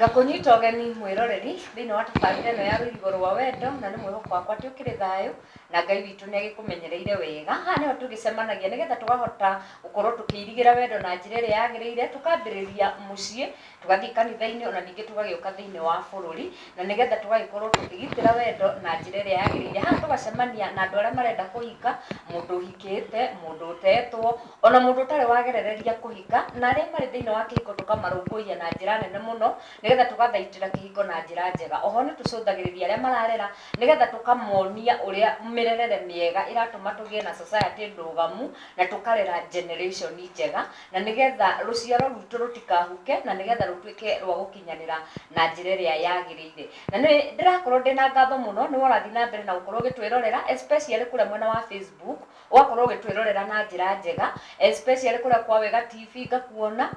Ngakũnyita ũgeni mwĩroreri thĩinĩ wa tabarĩra ĩno ya Rũirigo rwa Wendo, na nĩ mwĩhoko wakwa atĩ ũkĩrĩ thayũ na Ngai witũ nĩ agĩkũmenyereire wega. Haha nĩho tũgĩcemanagia nĩgetha tũkahota gũkorwo tũkĩirigĩra wendo na njĩra ĩrĩa yagĩrĩire, tũkambĩrĩria mũciĩ, tũgathiĩ kanitha-inĩ ona ningĩ tũgagĩũka thĩinĩ wa bũrũri, na nĩgetha tũgagĩkorwo tũkĩgitĩra wendo na njĩra ĩrĩa yagĩrĩire. Haha tũgacemania na andũ arĩa marenda kũhika, mũndũ ũhikĩte, mũndũ ũtetwo, Ona mũndũ ũtarĩ wagerereria kũhika, na arĩa marĩ thĩinĩ wa kĩhiko tũkamarũmbũiya na njĩra nene mũno, nĩgetha tũgathaitĩra kĩhiko na njĩra njega. Oho nĩ tũcũthagĩrĩria arĩa mararera, nĩgetha tũkamonia ũrĩa mĩrerere mĩega ĩratũma tũgĩe na society ndũgamu, na tũkarera generation njega, na nĩgetha rũciaro rwitũ rũtikahuke, na nĩgetha rũtuĩke rwa gũkinyanĩra na njĩra ĩrĩa yagĩrĩire. Na nĩ ndĩrakorwo ndĩna ngatho mũno nĩwe ũrathiĩ na mbere na gũkorwo ũgĩtwĩrorera, especially kũrĩa mwena wa Facebook, Ũgakorwo ũgĩtwĩrorera na njĩra njega, especially kũrĩa kwa Wega TV ngakuona,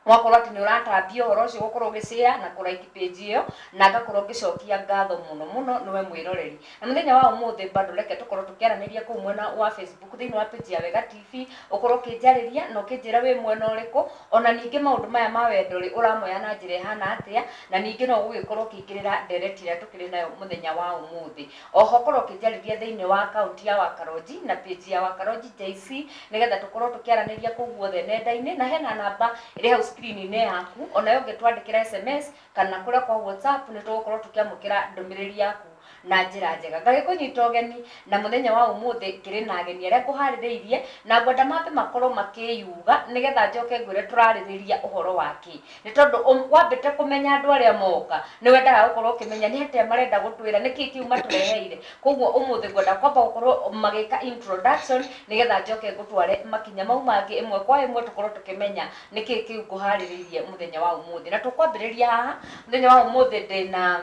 ũgakorwo atĩ nĩ ũratambia ũhoro ũcio ũgakorwo ũgĩ share na kũ like page ĩyo, na ngakorwo ngĩcokia ngatho mũno mũno nĩwe mwĩroreri. Na mũthenya wa ũmũthĩ bado reke tũkorwo tũkĩaranĩria kũu mwena wa Facebook thĩinĩ wa page ya Wega TV, ũkorwo ũkĩnjarĩria na ũkĩnjĩra wĩ mwena ũrĩkũ, ona ningĩ maũndũ maya ma wendo rĩ, ũramoya na njĩra ĩhana atĩa, na ningĩ no ũgũgĩkorwo ũkĩingĩrĩra ndereti ĩrĩa tũkĩrĩ nayo mũthenya wa ũmũthĩ. Oho korwo ũkĩnjarĩria thĩinĩ wa account ya Wakaronji na page ya Wakaronji JC nĩgetha tũkorwo tũkĩaranĩria kũu guothe nenda-inĩ, na hena namba ĩrĩ hau screen-inĩ yaku, onayo ũngĩtwandĩkĩra SMS kana kũrĩa kwa WhatsApp nĩ tũgũkorwo tũkĩamũkĩra ndũmĩrĩri yaku na njĩra njega. Ngagĩkũnyita ũgeni na mũthenya wa ũmũthĩ ngĩrĩ na ageni arĩa ngũharĩrĩirie na ngwenda mambe makorwo makĩyuga nĩgetha njoke ngwĩre tũrarĩrĩria ũhoro wa kĩ. Nĩ tondũ wambĩte kũmenya andũ arĩa moka, nĩ wendaga gũkorwo ũkĩmenya nĩ atĩa marenda gũtwĩra, nĩkĩ kĩu matũreheire. Koguo ũmũthĩ ngwenda kwamba gũkorwo magĩka introduction, nĩgetha njoke ngũtware makinya mau mangĩ ĩmwe kwa ĩmwe tũkorwo tũkĩmenya nĩkĩ kĩu ngũharĩrĩirie mũthenya wa ũmũthĩ. Na tũkwambĩrĩria haha, mũthenya wa ũmũthĩ ndĩna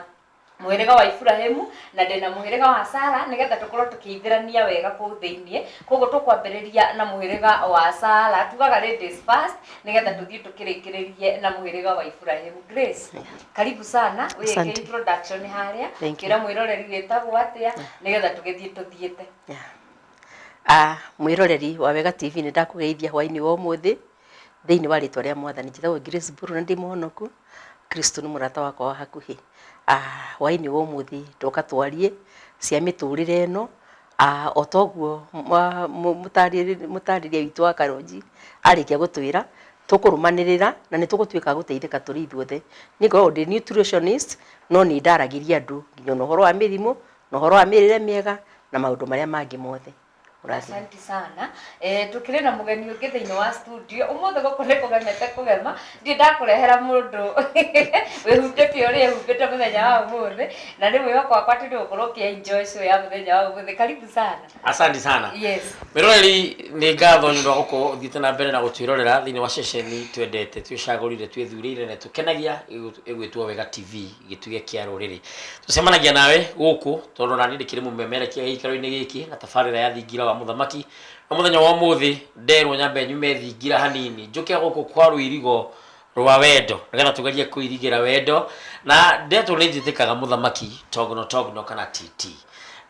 mũhĩrĩga wa Iburahimu na ndĩna mũhĩrĩga wa Sara nĩgetha tũkorwo tũkĩithĩrania wega kũu thĩiniĩ. Koguo tũkwambĩrĩria na mũhĩrĩga wa Sara, tugaga ladies first nĩgetha tũthiĩ tũkĩrĩkĩrĩrie na mũhĩrĩga wa Iburahimu. Grace, karibu sana wĩke Asante. introduction harĩa, Thank you. kĩra mwĩroreri wĩtagwo atĩa nĩgetha tũgĩthiĩ tũthiĩte. Yeah. Mwĩroreri wa Wega TV nĩ ndakũgeithia hwainĩ wa ũmũthĩ thĩinĩ wa rĩtwa rĩa Mwathani. Njĩtagwo Grace Mburu na ndĩ mũhonoku. Kristo nĩ mũrata wakwa wa hakuhĩ. Hwainĩ wa ũmũthĩ ndoka twarie cia mĩtũrĩre ĩno, o toguo mũtarĩria witũ wa Karonji arĩkia gũtwĩra, tũkũrũmanĩrĩra na nĩ tũgũtuĩka a gũteithĩka tũrĩ ithuothe. Niĩ ngoragwo ndĩ nutritionist, no nĩ ndaragĩria andũ nginya ona ũhoro wa mĩrimũ, na ũhoro wa mĩrĩre mĩega na maũndũ marĩa mangĩ mothe. Ũrathime. Asante sana. Tukĩrĩ na mũgeni ũngĩ thĩinĩ wa studio ũmũthĩ gũkũ nĩ kũgemete kũgema ndirĩ ndakũrehera mũndũ wĩhumbĩte ũrĩa ehumbĩte mũthenya wa ũmũthĩ na nĩ mwĩhoko wakwa atĩ nĩ ũgũkorwo ũkĩ enjoy show ya mũthenya wa ũmũthĩ. Karibu sana. Asante sana. Yes. Mwĩroreri nĩ ngatho nĩ ũndũ wa gũkorwo ũthiĩte na mbere na gũtwĩrorera thĩinĩ wa ceceni twendete twĩcagũrire twĩthurĩire na tũkenagia ĩgwĩtwo Wega TV gĩtugĩ kĩa rũrĩrĩ. Tũcemanagia nawe gũkũ tondũ nani ndĩkĩrĩ mũmemerekia gĩikaro-inĩ gĩkĩ na tabarĩra ya thingira wa mũthamaki. Na mũthenya wa ũmũthĩ nderwo nyambe nyume thingira hanini njũke gũkũ kwa rũirigo rwa wendo nĩgetha tũgerie kũirigĩra wendo na ndetwo nĩ njĩtĩkaga mũthamaki togno togno kana TT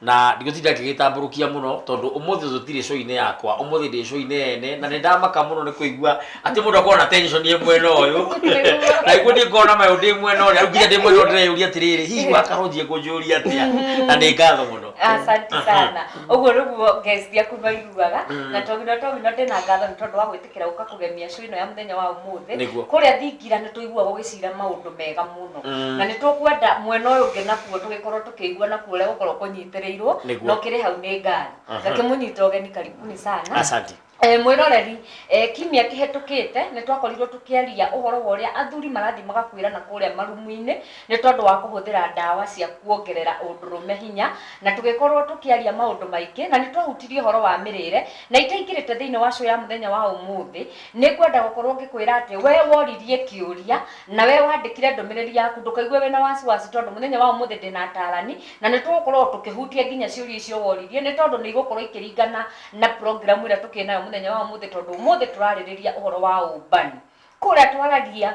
na ndigũtinda ngĩgĩtambũrũkia mũno tondũ ũmũthĩ tũtirĩ show-inĩ yakwa ũmũthĩ ndĩ show-inĩ ene na nĩ ndamaka mũno nĩ kũigua atĩ mũndũ akorwo na tension ĩ mwena ũyũ na iguo ndĩ ngona mayũ ndĩ mwena ũrĩa rĩu nginya ndĩ mwena ũyũ ndĩreyũria atĩrĩrĩ hihi wakarũnjie ngũnjũria atĩa na nĩ ngatho mũno. Asante sana. Ũguo nĩguo guest aku maiguaga na togino togino ndĩna ngatho nĩ tondũ wa gwĩtĩkĩra gũka kũgemia show ĩno ya mũthenya wa ũmũthĩ. Nĩguo. Kũrĩa thingira nĩ tũiguaga ũgĩcira maũndũ mega mũno na nĩ tũkwenda mwena ũyũ ũngĩ nakuo tũgĩkorwo tũkĩigua nakuo ũrĩa gũkorwo kũnyitĩrĩirwo Nĩguo. na ũkĩrĩ hau nĩ ngatho. Ngakĩmũnyita ũgeni karibuni sana. Asante. Mwĩroreri, kiumia kĩhetũkĩte nĩ twakorirwo tũkĩaria ũhoro wa ũrĩa athuri marathiĩ magakuĩra na kũrĩa marumu-inĩ nĩ tondũ wa kũhũthĩra ndawa cia kuongerera ũndũrũme hinya, na tũgĩkorwo tũkĩaria maũndũ maingĩ na nĩ twahutirie ũhoro wa mĩrĩre, na itaingĩrĩte thĩinĩ wa show ya mũthenya wa ũmũthĩ, nĩ ngwenda gũkorwo ngĩkwĩra atĩ we woririe kĩũria na we wandĩkire ndũmĩrĩri yaku ndũkaigue wĩna wasiwasi tondũ mũthenya wa ũmũthĩ ndĩna atarani na nĩ tũgũkorwo tũkĩhutia nginya ciũria icio woririe nĩ tondũ nĩ igũkorwo ikĩringana na program ĩrĩa tũkĩrĩ nayo mũthenya wa ũmũthĩ tondũ ũmũthĩ tũrarĩrĩria ũhoro wa ũmbani. Kũrĩa twaragia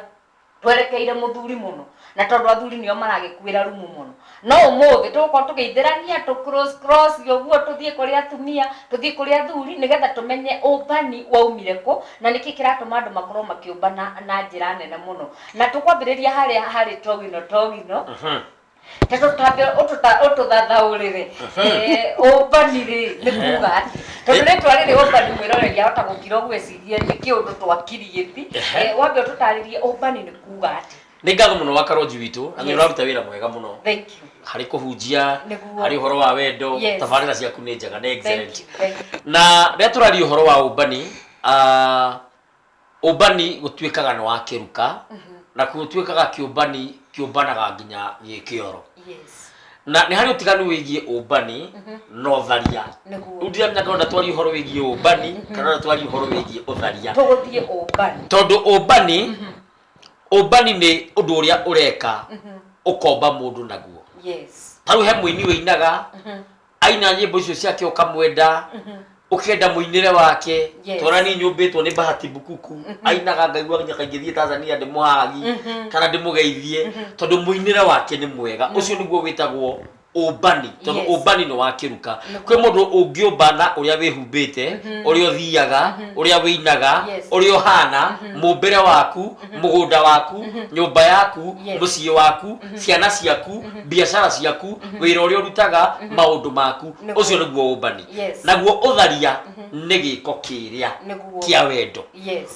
Twerekeire mũthuri mũno, na tondũ athuri nĩo maragĩkuĩra rumu mũno. No ũmũthĩ tũgũkorwo tũgĩithĩrania tũ cross cross ũguo, tũthiĩ kũrĩ atumia, tũthiĩ kũrĩ athuri, nĩgetha tũmenye ũmbani waumire kũ na nĩkĩ kĩratũma andũ makorwo makĩũmbana na njĩra nene mũno. Na tũkwambĩrĩria harĩa harĩ Togino Togino. Ta tũtambe ũtũthathaũrĩre ũmbani rĩ nĩ kuga atĩ, tondũ rĩtwa rĩrĩ ũmbani mwĩroreri ahota gũkira ũguo ecirie nĩ kĩũndũ twakiriĩti. Wambe ũtũtarĩrie ũmbani nĩ kuga atĩ. Nĩ ngatho mũno wa Karonji witũ, na nĩ ũraruta wĩra mwega mũno. Thank you. Harĩ kũhunjia, Nĩguo. Harĩ ũhoro wa wendo, tabarĩra ciaku nĩ njega, nĩ Thank excellent. you, thank you. Na rĩrĩa tũraria ũhoro wa ũmbani, ũmbani gũtuĩkaga nĩ wa kĩruka, na gũtuĩkaga kĩũmbani kĩũmbanaga nginya gĩ kĩoro. Na nĩ harĩ ũtiganu wĩgiĩ ũmbani na ũtharia. Rĩu ndiramenya kana ũrenda twarie ũhoro wĩgiĩ ũmbani kana ũrenda twarie ũhoro wĩgiĩ ũtharia. Tũgũthiĩ ũmbani. Tondũ ũmbani, ũmbani nĩ ũndũ ũrĩa ũreka ũkomba mũndũ naguo. Ta rĩu he mũini ũinaga, aina nyĩmbo icio ciake ũkamwenda, ũkenda mũinĩre wake. Twana niĩ nyũmbĩtwo nĩ Bahati Bukuku, ainaga ngaigua nginya kaingĩthiĩ Tanzania ndĩmũhagi kana ndĩmũgeithie, tondũ mũinĩre wake nĩ mwega. Ũcio nĩguo wĩtagwo ũmbani, tondũ ũmbani nĩ wa kĩruka. Kwĩ mũndũ ũngĩũmba na ũrĩa wĩhumbĩte, ũrĩa ũthiaga, ũrĩa wĩinaga, ũrĩa ũhana, mũmbĩre waku, mũgũnda waku, nyũmba yaku, mũciĩ waku, ciana ciaku, biacara ciaku, wĩra ũrĩa ũrutaga, maũndũ maku. Ũcio nĩguo ũmbani. Naguo ũtharia nĩ gĩko kĩrĩa kĩa wendo.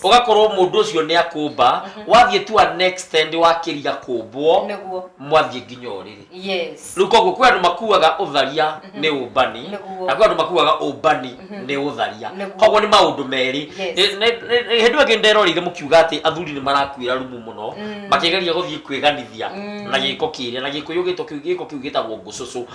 Ũgakorwo mũndũ ũcio nĩ akũmba, wathiĩ to an extent wakĩria kũmbwo, mwathiĩ nginya ũrĩrĩ. Rĩu koguo kwĩ andũ makuaga ũtharia nĩ ũmbani, na kwĩ andũ makuaga ũmbani nĩ ũtharia. Koguo nĩ maũndũ merĩ. Hĩndĩ ĩyo ĩngĩ nderoreire mũkiuga atĩ athuri nĩ marakuĩra rumu mũno makĩgeria gũthiĩ kwĩganithia na gĩko kĩrĩa, na Gĩkũyũ gĩko kĩu, gĩko kĩu gĩtagwo ngũcũcũ.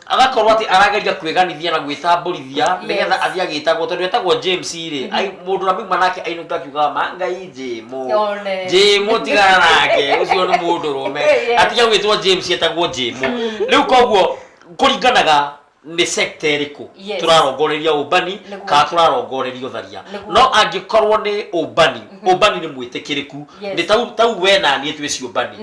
Agakorwo atĩ arageria kwĩganithia na gwĩtambũrithia nĩgetha athiĩ agĩtagwo, tondũ etagwo James rĩ, mũndũ ũrĩa mauma nake ainũka akiugaga ma Ngai Jĩmũ. One. Jĩmũ tigana nake, ũcio nĩ mũndũrũme. Atige gwĩtwo James, etagwo Jĩmũ. Rĩu koguo kũringanaga nĩ sector ĩrĩkũ tũrarongoreria ũmbani kana tũrarongoreria ũtharia. No angĩkorwo nĩ ũmbani, ũmbani nĩ mwĩtĩkĩrĩku. Nĩ tau we na niĩ twĩ ciũmbani.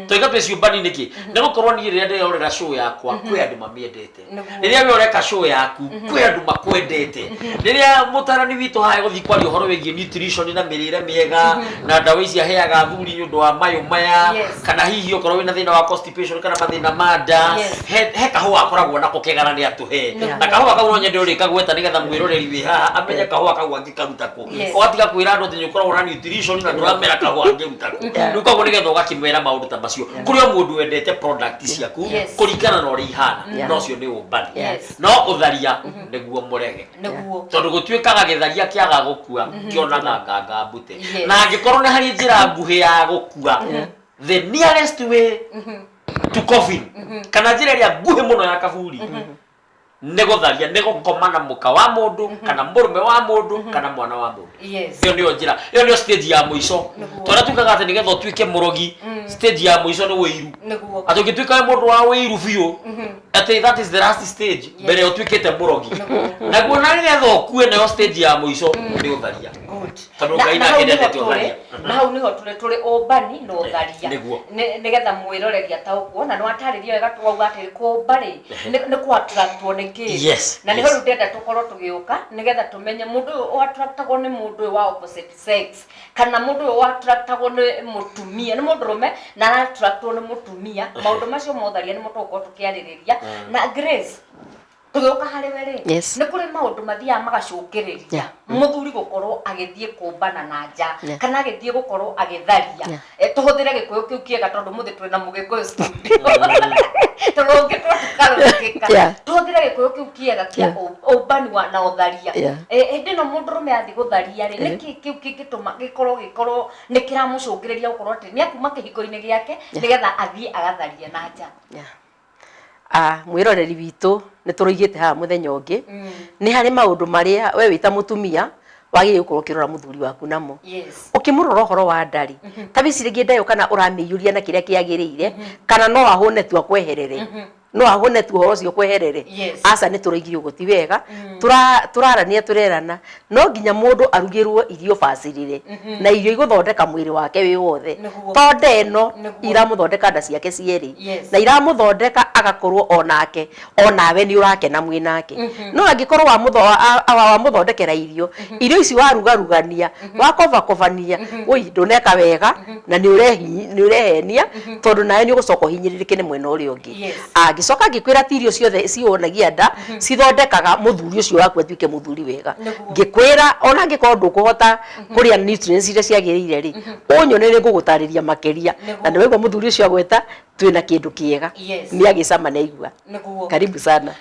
Toiga twĩ ciũmbani nĩkĩ? Nĩ gũkorwo niĩ rĩrĩa ndĩrerorera show yakwa, kwĩ andũ mamĩendete. Rĩrĩa we ũreka show yaku, kwĩ andũ makwendete. Rĩrĩa mũtarani witũ haha egũthiĩ kwaria ũhoro wĩgiĩ nutrition na mĩrĩre mĩega na ndawa ici aheaga athuri nĩ ũndũ wa mayũ maya, kana hihi okorwo wĩna thĩna wa constipation kana mathĩna ma nda, he kahũa akoragwo nako kega na nĩ atũhe. Na kahũa kau no nyende ũrĩkagweta nĩgetha mwĩroreri wĩ haha amenye kahũa kau angĩkaruta kũ. Ũgatiga kwĩra andũ atĩ nĩ ũkoragwo na nutrition na ndũramera kahũa angĩruta kũ. Rĩu koguo nĩgetha ũgakĩmera maũndũ ta macio. Kũrĩ o mũndũ wendete product ciaku kũringana na ũrĩa ihana, na ũcio nĩ ũmbani. No ũtharia nĩguo mũrege. Tondũ gũtuĩkaga gĩtharia kĩaga gũkua kĩonaga nganga mbute. Na angĩkorwo nĩ harĩ njĩra nguhĩ ya gũkua, the nearest way to coffin, kana njĩra ĩrĩa nguhĩ mũno ya kaburi, nĩ gũtharia, nĩ gũkoma na mũka wa mũndũ kana mũrũme wa mũndũ kana mwana wa mũndũ. Ĩyo nĩyo njĩra, ĩyo nĩyo stage ya mũico. Tondũ tugaga atĩ nĩgetha ũtuĩke mũrogi, stage ya mũico nĩ ũiru. Atĩ ũngĩtuĩka wĩ mũndũ wa ũiru biũ, atĩ that is the last stage mbere ũtuĩkĩte mũrogi. Naguo na nĩgetha ũkue, nayo stage ya mũico nĩ ũtharia. Good. Tondũ Na Ngai na nake hau nĩho ndendete tũrĩ, ũtharia. Na hau nĩho tũrĩ ũmbani na ũtharia. Nĩgetha mwĩroreri ataũkwo, na nĩwatarĩria wega twauga atĩ kũmba rĩ, nĩ kũ-attractwo nĩ kĩndũ. Na nĩho rĩu ndĩrenda tũkorwo tũgĩũka nĩgetha tũmenye mũndũ ũyũ ũ-attractagwo nĩ mũndũ ũyũ wa opposite sex, kana mũndũ ũyũ ũ-attractagwo nĩ mũtumia, nĩ mũndũrũme na ara-attractwo nĩ mũtumia. Maũndũ macio ma ũtharia nĩmo tũgũkorwo tũkĩarĩrĩria. Na Grace, tũgĩũka harĩ we rĩ, nĩ kũrĩ maũndũ mathiaga magacũngĩrĩria mũthuri gũkorwo agĩthiĩ kũmbana na nja kana agĩthiĩ gũkorwo agĩtharia. Tũhũthĩre Gĩkũyũ kĩu kĩega tondũ mũthĩ twĩna Mũgĩkũyũ studio, tũrũngĩtwo tũkarũngĩka. Tũhũthĩre Gĩkũyũ kĩu kĩega kĩa ũmbani wa na ũtharia. Hĩndĩ ĩno mũndũrũme athiĩ gũtharia rĩ, nĩkĩ kĩu kĩngĩtũma gĩkorwo nĩ kĩramũcũngĩrĩria gũkorwo atĩ nĩ akuma kĩhiko-inĩ gĩake nĩgetha athiĩ agatharie na nja? Ah, mwĩroreri witũ, nĩ tũroigĩte haha mũthenya ũngĩ, nĩ harĩ maũndũ marĩa we wĩ ta mũtumia wagĩrĩire gũkorwo ũkĩrora mũthuri waku namo. Ũkĩmũrora ũhoro wa nda rĩ, ta wĩciragie nda ĩyo kana ũramĩiyũria na kĩrĩa kĩagĩrĩire, kana no ahũne tu akweherere. No ahũne tu ũhoro ũcio kweherere. Yes. Aca, nĩ tũroigire ũguo ti wega. Tũrarania, tũrerana no nginya mũndũ arugĩrwo irio bacĩrĩre na irio igũthondeka mwĩrĩ wake wĩ wothe. To nda ĩno iramũthondeka, nda ciake cierĩ na iramũthondeka agakorwo onake onawe nĩ ũrakena mwĩ nake. No angĩkorwo wamũthondekera irio, irio ici warugarugania, wakobakobania, woi, ndũneka wega na nĩ ũrehenia, tondũ nawe nĩ ũgũcoka ũhinyĩrĩrĩke nĩ mwena ũrĩa ũngĩ. Angĩcoka ngĩkwĩra ti irio ciothe ciũnagia nda cithondekaga mũthuri ũcio waku atuĩke mũthuri wega. Ngĩkwĩra ona angĩkorwo ndũkũhota kũrĩa nutrients iria ciagĩrĩire rĩ, ũnyone, nĩ ngũgũtarĩria makĩria. Na nĩ waigua mũthuri ũcio agweta twĩna kĩndũ kĩega. Nĩ agĩcama nĩ aigua. Karibu sana.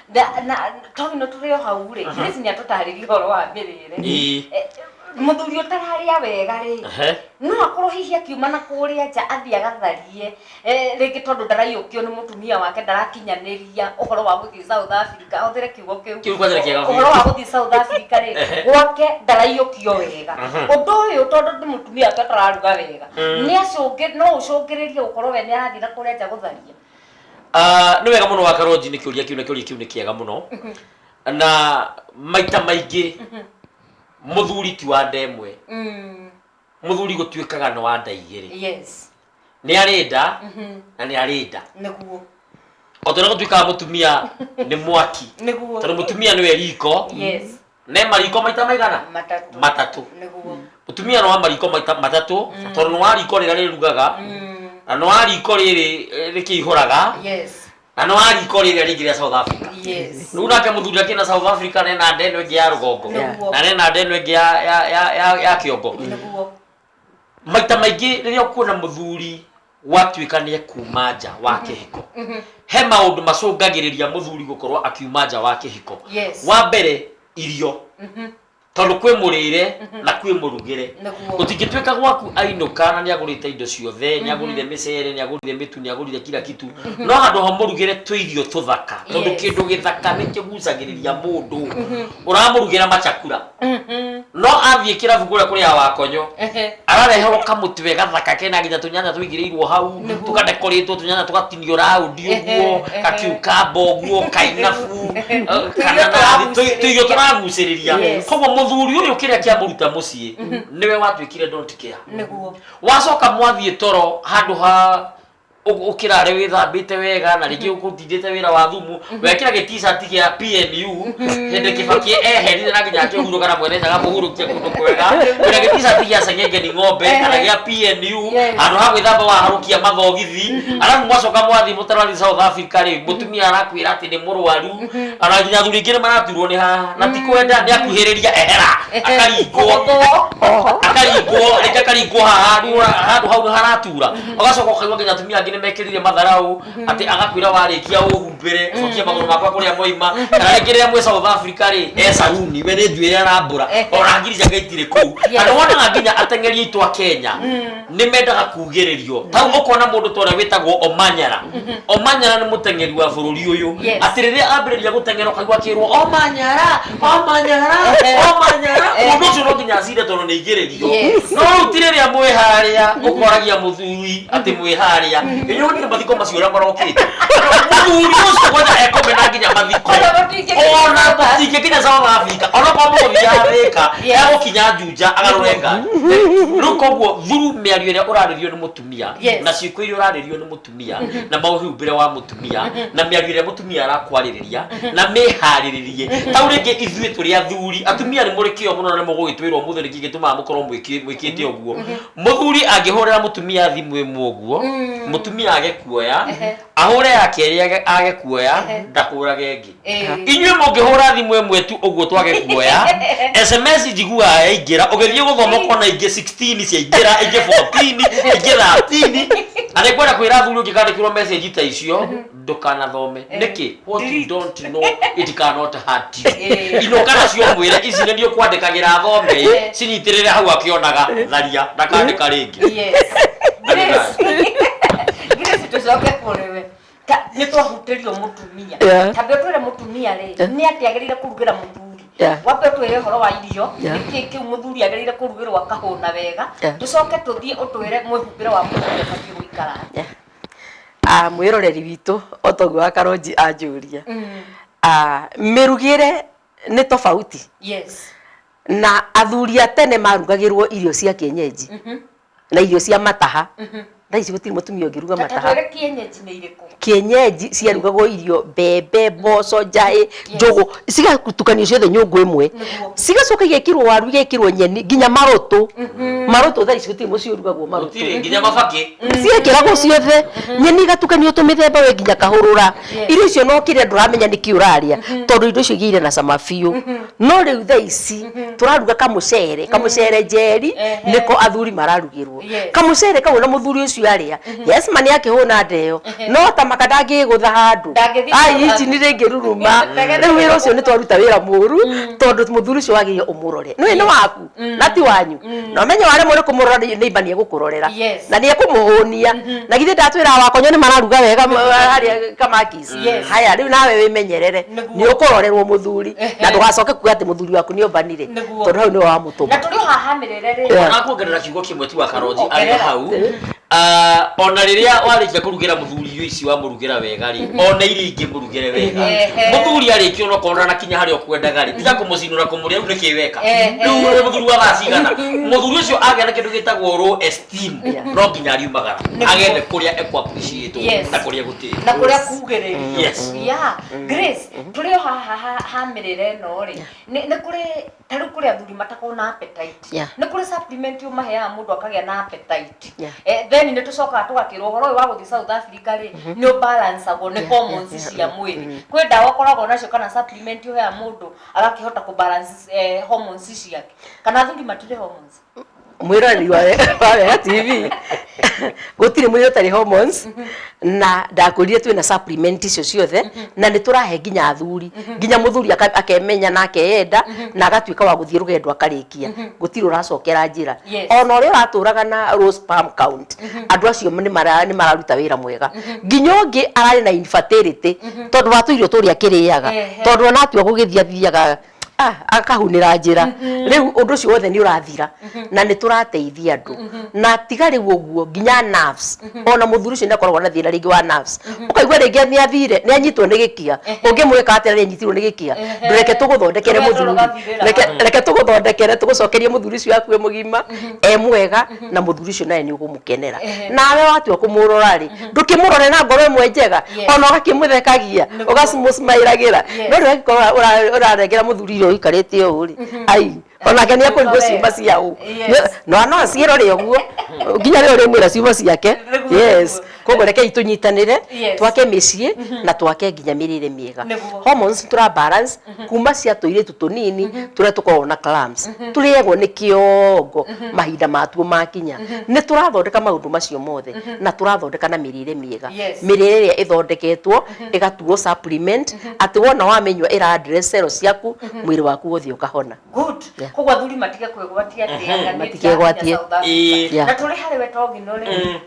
Na tondũ no tũrĩ o hau rĩ, Grace nĩ atũtarĩria ũhoro wa mĩrĩre. Mũthuri ũtararĩa wega rĩ, no akorwo hihi akiuma na kũrĩa nja athiĩ agatharie, rĩngĩ tondũ ndaraiyũkio nĩ mũtumia wake, ndarakinyanĩria ũhoro wa gũthiĩ South Africa, ahũthĩre kiugo kĩu. Kĩu kwanja nĩ kĩega biũ. Ũhoro wa gũthiĩ South Africa rĩ, gwake ndaraiyũkio wega. Ũndũ ũyũ, tondũ nĩ mũtumia wake ũtararuga wega, nĩ acũngĩ no ũcũngĩrĩrie gũkorwo we nĩ arathiĩ na kũrĩa nja gũtharia. Ah, nĩ wega mũno wa Karonji nĩ kĩũria kĩu, na kĩũria kĩu nĩ kĩega mũno. Na maita maingĩ mũthuri ti wa nda ĩmwe. Mũthuri gũtuĩkaga nĩ wa nda igĩrĩ. Nĩ arĩ nda na nĩ arĩ nda. O ta ũrĩa gũtuĩkaga mũtumia nĩ mwaki. Tondũ mũtumia nĩwe riko. Ne mariko maita maigana? Matatũ. Matatũ. Mũtumia nĩ wa mariko maita matatũ, tondũ nĩ wa riko rĩrĩa rĩrugaga, na nĩ wa riko rĩrĩ rĩkĩihũraga, na nĩ wa riko rĩrĩa rĩngĩ rĩa South Africa. Rĩu nake mũthuri akĩna South Africa nena nda ĩno ĩngĩ ya rũgongo na nena nda ĩno ĩngĩ ya kĩongo. Maita maingĩ rĩrĩa ũkuona mũthuri watuĩka nĩ ekuma nja wa kĩhiko, he maũndũ macũngagĩrĩria mũthuri gũkorwo akiuma nja wa kĩhiko. Wa mbere, irio, tondũ kwĩ mũrĩre na kwĩ mũrugĩre. Gũtingĩtuĩka gwaku ainũka na nĩ agũrĩte indo ciothe, nĩ agũrire mĩcere, nĩ agũrire mĩtu, nĩ agũrire kila kitu, no handũ ha mũrugĩre tũirio tũthaka, tondũ kĩndũ gĩthaka nĩ kĩgucagĩrĩria mũndũ, ũramũrugĩra machakura. No athiĩ kĩrabu kũrĩa kũrĩa wakonyo, arareherwo kamũtwe gathaka kena nginya tũnyanya tũigĩrĩirwo hau, tũkadekorĩtwo tũnyanya, tũgatinio raundi ũguo, kakiukamba ũguo, kainabu, kananathi, tũirio tũragucĩrĩria. Koguo mũthuri ũyũ kĩrĩa kĩamũruta mũciĩ nĩwe watuĩkire don't care. Wacoka mwathiĩ toro, handũ ha ũkĩrare wĩthambĩte wega na rĩngĩ ũkũtindĩte wĩra wa thumu, wekĩra gĩ t-shirt gĩa PNU hĩndĩ Kĩbakĩ eherire na nginya akĩhurũka na mwene njaga mũhurũkie kũndũ kwega, wĩna gĩ t-shirt gĩa ceng'enge ng'ombe kana gĩa PNU, handũ ha gwĩthamba waharũkia mathogithi. Arabu mwacoka mwathiĩ mũtarathiĩ South Africa rĩ, mũtumia arakwĩra atĩ nĩ mũrwaru. Ona nginya athuri aingĩ nĩ maraturwo nĩ haha na ti kwenda, nĩ akuhĩrĩria ehera, akaringwo, akaringwo rĩngĩ, akaringwo haha, rĩu handũ hau nĩ haratura. Ũgacoka ũkaigua nginya atumia angĩ nĩ mekĩrire matharau atĩ agakwĩra warĩkia ũhumbĩre, cokia magũrũ makwa kũrĩa moima. Kana rĩngĩ rĩrĩa mwĩ South Africa rĩ, e saruni, we nĩ njuĩrĩ arambũra, ona ngiri ciake itirĩ kũu. Na nĩ wonaga nginya ateng'eri aitũ a Kenya nĩ mendaga kugĩrĩrio tau. Ũkona mũndũ ta ũrĩa wĩtagwo Omanyala. Omanyala nĩ mũteng'eri wa bũrũri ũyũ. Atĩ rĩrĩa ambĩrĩria gũteng'era, ũkaigua akĩrwo, "Omanyala, Omanyala, Omanyala." Mũndũ ũcio no nginya acinde tondũ nĩ igĩrĩrio. No rĩu ti rĩrĩa mwĩ harĩa ũkoragia mũthuri atĩ mwĩ harĩa inyuĩ mathiko macio ũrĩa marokĩte, mũthuri ũcio kwanja ekũmena nginya mathiko. Ona mũtingĩkinya ona South Africa. Mũtingĩkinya South Africa, ona korwo mũgũthiaga Thĩka, egũkinya Juja agarũre ngari. Rĩu koguo thuru mĩario ĩrĩa ũrarĩrio nĩ mũtumia na ciĩko iria ũrarĩrio nĩ mũtumia na maũhumbĩre wa mũtumia na mĩario ĩrĩa mũtumia arakwarĩrĩria na mĩharĩrĩrie tau. Rĩngĩ ithuĩ tũrĩ athuri, atumia nĩ mũrĩ kĩo mũno na nĩ mũgũgĩtwĩrwo ũmũthĩ nĩkĩ gĩtũmaga mũkorwo mwĩkĩte ũguo. Mũthuri angĩhũrĩra mũtumia thimũ ĩmwe ũguo, mũtumia age kuoya, ahũre ya kerĩ age kuoya, ndahũrage ĩngĩ. Inyuĩ mũngĩhũra thimũ ĩmwe tu ũguo twage kuoya, SMS njiguaga yaingĩra, ũgĩthiĩ gũthoma ũkona ingĩ 16 ciaingĩra, ingĩ 14, ingĩ 13. Na nĩ ngwenda kwĩra athuri, ũngĩkandĩkĩrwo message ta icio ndũkanathome. Nĩkĩ? What you don't know, it cannot hurt you. Inũka nacio mwĩre ici nĩ niĩ ũkwandĩkagĩra, thome cinyitĩrĩre hau, akĩonaga tharia ndakandĩka rĩngĩ. Grace. Grace, tũcoke kũrĩ we. Nĩ twahutĩrio mũtumia. Tambe ũtwĩre mũtumia rĩ, nĩ atĩ agĩrĩire kũrugĩra mũthuri. Wambe ũtwĩre ũhoro wa irio, nĩkĩ kĩu mũthuri agĩrĩire kũrugĩrwo akahũna wega. Tũcoke tũthiĩ ũtwĩre mwĩhumbĩre wa mũthuri abatiĩ gũikara atĩa. Ah, mwĩroreri witũ o toguo wa Karonji anjũria, ah, mĩrugĩre nĩ tofauti. Na athuri a tene marugagĩrwo irio cia kienyeji na irio cia mataha. Thaa ici gũtirĩ mũtumia ũngĩruga Ta mataha. twĩre kienyeji nĩ irĩkũ? Kienyeji ciarugagwo irio mbembe, mboco, njaĩ, njũgũ, cigatukanio ciothe nyũngũ ĩmwe. Cigacoka igekĩrwo waru, igekĩrwo nyeni, nginya marũtũ. Marũtũ thaa ici gũtirĩ mũciĩ ũrugagwo marũtũ. Gũtirĩ nginya mabakĩ. Ciekĩragwo ciothe, nyeni igatukanio tũmĩthemba we nginya kahũrũra. Irio icio no kĩrĩa ndũramenya nĩkĩ ũrarĩa, tondũ indo icio igĩire na cama biũ. No rĩu thaa ici tũraruga kamũcere, kamũcere njeri nĩko athuri mararugĩrwo. Kamũcere kau na mũthuri ũcio arĩa, yes ma nĩ akĩhũna ndeo, no ta maka ndangĩgũtha handũ. Ndangĩthiĩ Ai, kũgũtha. injini rĩngĩruruma. Rĩu wĩra ũcio nĩ twaruta wĩra mũru, tondũ mũthuri ũcio wagĩrĩire ũmũrore. Nĩũĩ nĩ waku, na ti wanyu. Na ũmenye waremwo nĩ kũmũrora neighbor nĩ egũkũrorera. Na nĩ ekũmũhũnia. Na githĩ ndatwĩra wakonyo nĩ mararuga wega harĩa Kamakis. Haya rĩu nawe wĩmenyerere. Nĩ ũkũrorerwo mũthuri. Na ndũgacoke kuga atĩ mũthuri waku nĩ ombanire. Tondũ hau nĩwe wamũtũma. Na tũrĩ o haha mĩrĩre rĩ. Ona kuongerera kiugo kĩmwe tu wa Karonji arĩ Ongerera. hau. Ah, ona rĩrĩa warĩkia kũrugĩra mũthuri irio ici wamũrugĩra wega rĩ, ona iria ingĩ mũrugĩre wega. Mũthuri arĩkia onokorwo ndanakinya harĩa ũkwendaga rĩ, tiga kũmũcinũra kũmũrĩa rĩu nĩkĩ weka. Rĩu wĩ mũthuri wa thaa cigana? Mũthuri ũcio agĩa na kĩndũ gĩtagwo low esteem, no nginya ariumagara agethe kũrĩa ekũ appreciate na kũrĩa gũtĩĩtwo. Na kũrĩa kugĩrĩrio. Yeah. Grace, tũrĩ o haha ha mĩrĩre ĩno rĩ, nĩ kũrĩ ta rĩu kũrĩ athuri matakoragwo na appetite. Nĩ kũrĩ supplement ũmaheaga mũndũ akagĩa na appetite. Then nĩ tũcokaga tũgakĩrwo ũhoro ũyũ wa gũthiĩ South Africa rĩ, nĩ ũbalancagwo nĩ hormones cia mwĩrĩ. Kwĩ ndawa ũkoragwo nacio kana supplement ũheaga mũndũ agakĩhota kũ balance hormones ciake. Kana athuri matirĩ hormones? Mwĩroreri wa Wega TV, gũtirĩ mwĩrĩ ũtarĩ hormones, na ndakwĩrire twĩna supplement icio ciothe, na nĩ tũrahe nginya athuri, nginya mũthuri akemenya na akeyenda na agatuĩka wa gũthiĩ rũgendo akarĩkia, gũtirĩ ũracokera njĩra. Ona ũrĩa ũratũraga na low sperm count, andũ acio nĩ mararuta wĩra mwega. Nginya ũngĩ ararĩ na infertility tondũ wa tũirio tũrĩa akĩrĩaga, tondũ ona atua gũgĩthiĩ athiaga ah, akahunĩra njĩra. Rĩu ũndũ ũcio wothe nĩ ũrathira na nĩ tũrateithia andũ. Na tiga rĩu ũguo, nginya nerves, ona mũthuri ũcio nĩ akoragwo na thĩna rĩngĩ wa nerves, ũkaigua rĩngĩ nĩ athire, nĩ anyitwo nĩ gĩkia. Ũngĩmwĩka atĩa nĩ anyitirwo nĩ gĩkia? Reke tũgũthondekere Tũrĩa mũthuri, tũrũgathirĩra. Reke tũgũthondekere, tũgũcokerie mũthuri ũcio waku e mũgima, e mwega, na mũthuri ũcio nawe nĩ ũkũmũkenera. Nawe watua kũmũrora rĩ, ndũkĩmũrore na ngoro ĩmwe njega, ona ũgakĩmũthekagia, ũgacimũsmairagĩra. No rĩu angĩkorwo ũrarengera mũthuri irio ũikarĩte ũũ rĩ, ai, onake nĩ ekũrigwo ciuma cia ũ. No no aciĩrore ũguo, nginya rĩrĩa ũrĩmwĩra ciuma ciake. Yes. Koguo rekei tũnyitanĩre, twake mĩciĩ na twake nginya mĩrĩre mĩega. Hormones tũra balance kuma cia tũirĩtu tũnini tũrĩa tũkoragwo na cramps, tũrĩagwo nĩ kĩongo mahinda matuo makinya. Nĩ tũrathondeka maũndũ macio mothe na tũrathondeka na mĩrĩre mĩega. Mĩrĩre ĩrĩa ĩthondeketwo ĩgatuo supplement, atĩ wona wamĩnyua ĩra address cell ciaku, mwĩrĩ waku wothe ũkahona. Good. Koguo athuri matige kwĩgwatia atĩ anga nĩ Matikegwatie. ndĩrakinya South Africa. Na tũrĩ harĩ we Togino rĩ,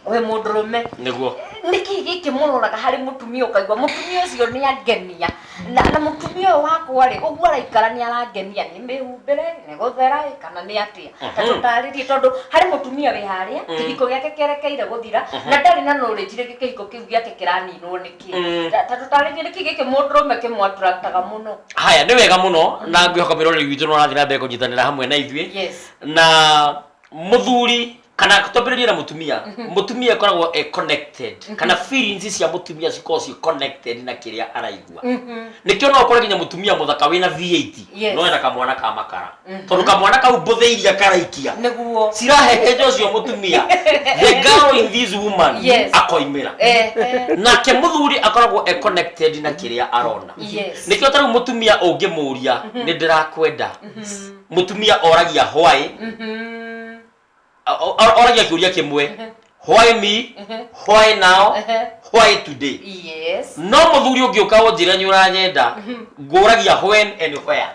we mũndũrũme, Nĩguo. Nĩkĩ gĩkĩ mũroraga harĩ mũtumia ũkaigua mũtumia ũcio nĩ angenia, na mũtumia ũyũ wakwa rĩ, ũguo araikara nĩ arangenia, nĩ mĩhumbĩre, nĩ gũthera ĩ, kana nĩ atĩa? Ta tũtarĩrie, tondũ harĩ mũtumia wĩ harĩa, kĩhiko gĩake kĩerekeire gũthira na ndarĩ na knowledge rĩngĩ kĩhiko kĩu gĩake kĩraninwo nĩkĩ. Ta tũtarĩrie nĩkĩ gĩkĩ mũndũrũme kĩmũ attractaga mũno. Haya, nĩ wega mũno, na ngwĩhoka mwĩroreri witũ no arathiĩ na mbere kũnyitanĩra hamwe na ithuĩ. Na mũthuri kana twambĩrĩrie na mũtumia, mũtumia akoragwo e connected, kana feelings cia mũtumia cikoragwo ci connected na kĩrĩa araigua. Nĩkĩo no ũkore nginya mũtumia mũthaka wĩna V8 no ena kamwana ka makara, tondũ kamwana kau mbũthĩ iria karaikia cirahehenja ũcio mũtumia, the girl in this woman akoimĩra. Nake mũthuri akoragwo e connected na kĩrĩa arona. Nĩkĩo ta rĩu mũtumia ũngĩmũria nĩ ndĩrakwenda, mũtumia oragia why, oragia kĩũria kĩmwe, why me, why now, why today? No mũthuri ũngĩũka ũnjĩre nĩ ũranyenda, ngũragia when and where.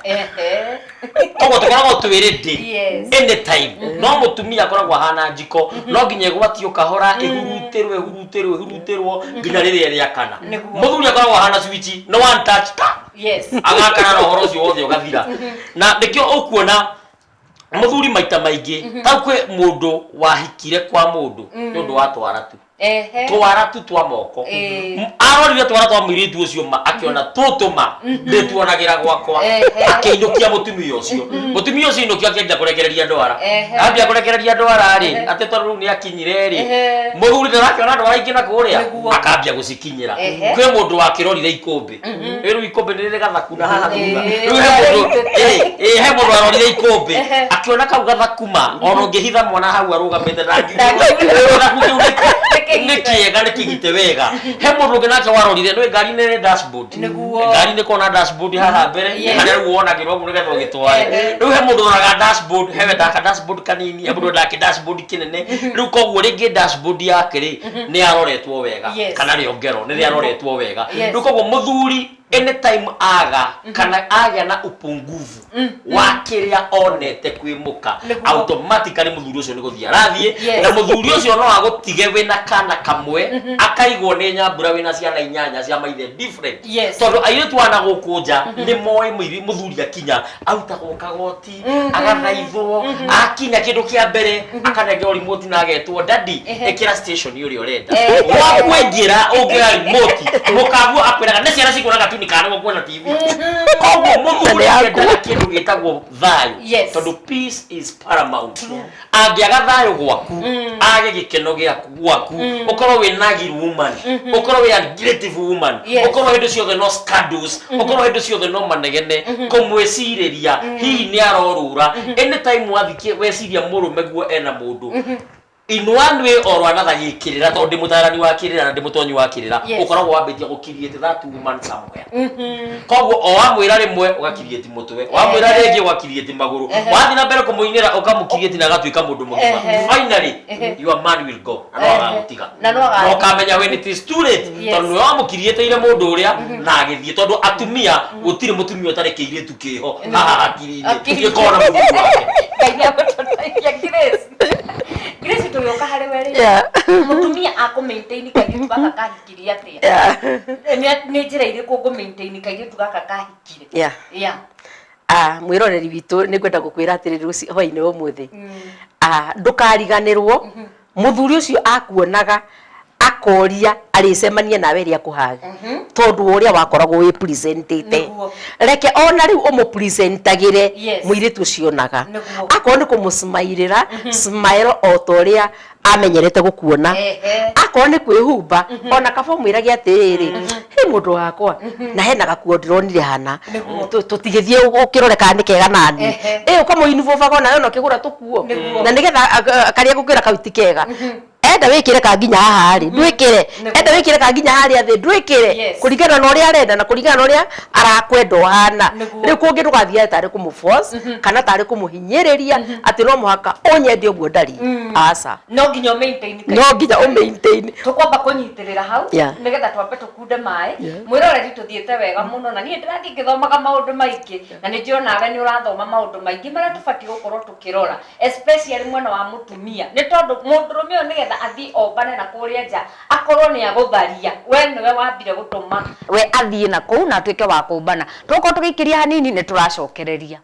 Koguo tũkoragwo twĩ ready anytime. No mũtumia akoragwo ahana njiko, no nginya ĩgwatio kahora, ĩhurutĩrwo, ĩhurutĩrwo, ĩhurutĩrwo nginya rĩrĩa ĩrĩakana. Mũthuri akoragwo ahana switch, no one touch ta agakana na ũhoro ũcio wothe ũgathira. Na nĩkĩo ũkuona mũthuri maita maingĩ tau kwĩ mũndũ wahikire kwa mũndũ nĩ ũndũ wa twara tu. Ehe. Twara tu twa moko. Arorire twara twa mũirĩtu ũcio ma akĩona tũtũma ndĩtuonagĩra gwakwa. Akĩinũkia mũtumia ũcio. Mũtumia ũcio inũkia akĩambia kũrekereria ndwara. Ambia kũrekereria ndwara rĩ, atĩ tondũ rĩu nĩ akinyire rĩ, mũthuri ndarakĩona ndwara ingĩ na kũrĩa, akambia gũcikinyĩra. Kwĩ mũndũ wakĩrorire ikũmbĩ. Rĩu ikũmbĩ nĩ rĩrĩ gathaku na haha thutha. Rĩu he mũndũ, ĩ he mũndũ arorire ikũmbĩ, akĩona kau gathakuma, ona ũngĩhitha mwana hau arũgamĩte ndangiuga. Gĩthaku kĩu nĩ kĩega, nĩ kĩgite wega. He mũndũ ũngĩ nake warorire, nĩ ngari nĩ ĩrĩ dashboard. Ngari nĩ kona dashboard haha mbere, harĩa rĩu wonagĩrwo ũguo nĩgetha ũgĩtware. Rĩu he mũndũ ũroraga dashboard, he wendaga ka dashboard kanini, he mũndũ wendaga kĩ dashboard kĩnene. Rĩu koguo rĩngĩ dashboard yake rĩ, nĩ yaroretwo wega, kana rĩongero nĩ rĩaroretwo wega. Rĩu koguo mũthuri anytime aga kana agĩa na upungufu wa kĩrĩa onete kwĩ mũka, automatically mũthuri ũcio nĩ gũthiĩ arathiĩ. Na mũthuri ũcio no agũtige wĩna kana kamwe, akaigwo nĩ nyambura wĩna ciana 8 cia maithe different. Tondũ airĩtu ana gũkũ nja nĩ moĩ mũthuri akinya arutagwo kagoti, agathaithwo, akinya kĩndũ kĩa mbere akanengerwo remote na agetwo, "Daddy, ĩkĩra station ũrĩa ũrenda." Gwaku waingĩra ũngĩoya remote, mũkaguo akwĩraga nĩ ciana cikuona gatuni kana nĩguo kuona TV. Koguo mũthuri endaga kĩndũ gĩtagwo thayũ, tondũ peace is paramount. Angĩaga thayũ gwaku, age gĩkeno gĩaku gwaku, ũkorwo wĩ naggy woman, ũkorwo wĩ ungrateful woman, ũkorwo hĩndĩ ciothe no scandals, ũkorwo hĩndĩ ciothe no manegene, kũmwĩcirĩria hihi nĩ arorũra. Anytime wathiĩ weciria mũrũme guo ena mũndũ, in one way or another, gĩkĩrĩra, tondũ ndĩ mũtarani wa kĩrĩra na ndĩ mũtonyi wa kĩrĩra, ũkoragwo wambĩtie gũ-create that woman somewhere. Koguo o wamwĩra rĩmwe ũga-create mũtwe, wamwĩra rĩngĩ ũga-create magũrũ, wathiĩ na mbere kũmũinĩra ũkamũ-create na agatuĩka mũndũ mũgima. Finally your man will go na no agagũtiga. Na no Na ũkamenya when it is too late, tondũ nĩwe wamũ-createire mũndũ ũrĩa na agĩthiĩ, tondũ atumia, gũtirĩ mũtumia ũtarĩ kĩirĩtu kĩho haha hakiri-inĩ Hakiri-inĩ. gĩkorwo na mũthuri wake. Ngai nĩ agũtũteithia. Grace, Grace, tũgĩũka harĩ we rĩ, mũtumia akũ maintain kairĩtu gaka kahikirie atĩa? Nĩ njĩra irĩkũ ngũ maintain kairĩtu gaka kahikire? Ah, mwĩroreri witũ, nĩ ngwenda gũkwĩra atĩrĩrĩ, rũci hwainĩ wa ũmũthĩ, ah, ndũkariganĩrwo mũthuri ũcio akuonaga akoria arĩcemania nawe rĩa kũhaga, tondũ wa ũrĩa wakoragwo wĩ presentĩte. Reke ona rĩu ũmũ-presentagĩre mũirĩtu ũcio onaga. Akorwo nĩ kũmũ-smilĩra, smile o ta ũrĩa amenyerete gũkuona. Akorwo nĩ kwĩhumba, ona kaba ũmwĩrage atĩrĩrĩ, "He mũndũ wakwa, na hena gakuo ndĩronire hana, tũtigĩthiĩ ũkĩrore kana nĩ kega nani." Ĩ ũkamũ-involvaga onawe ona ũkĩgũra tũkuo, na nĩgetha karĩa ngũkwĩra kau ti kega, enda wĩkĩre ka nginya haha rĩ, ndwĩkĩre. Enda wĩkĩre ka nginya harĩa thĩ, ndwĩkĩre. Kũringana na ũrĩa arenda na kũringana na ũrĩa arakwenda ũhana. Rĩu kũngĩ ndũgathiage tarĩ kũmũ-force kana tarĩ kũmũhinyĩrĩria atĩ no mũhaka ũnyende ũguo ndari, aca. No nginya ũ maintain. No nginya ũ maintain. Tũkwamba kũnyitĩrĩra hau nĩgetha twambe tũkunde maĩ. Mwĩroreri, tũthiĩte wega mũno na niĩ ndĩrathiĩ ngĩthomaga maũndũ maingĩ, na nĩ njũĩ onawe nĩ ũrathoma maũndũ maingĩ marĩa tũbatiĩ gũkorwo tũkĩrora, especially mwena wa mũtumia, nĩ tondũ mũndũrũme ũyũ nĩgetha athiĩ ombane na kũrĩa nja akorwo nĩ agũtharia, we nĩwe wambire gũtũma we athiĩ na kũu na atuĩke wa kũmbana. Tũgũkorwo tũgĩikĩria hanini, nĩ tũracokereria.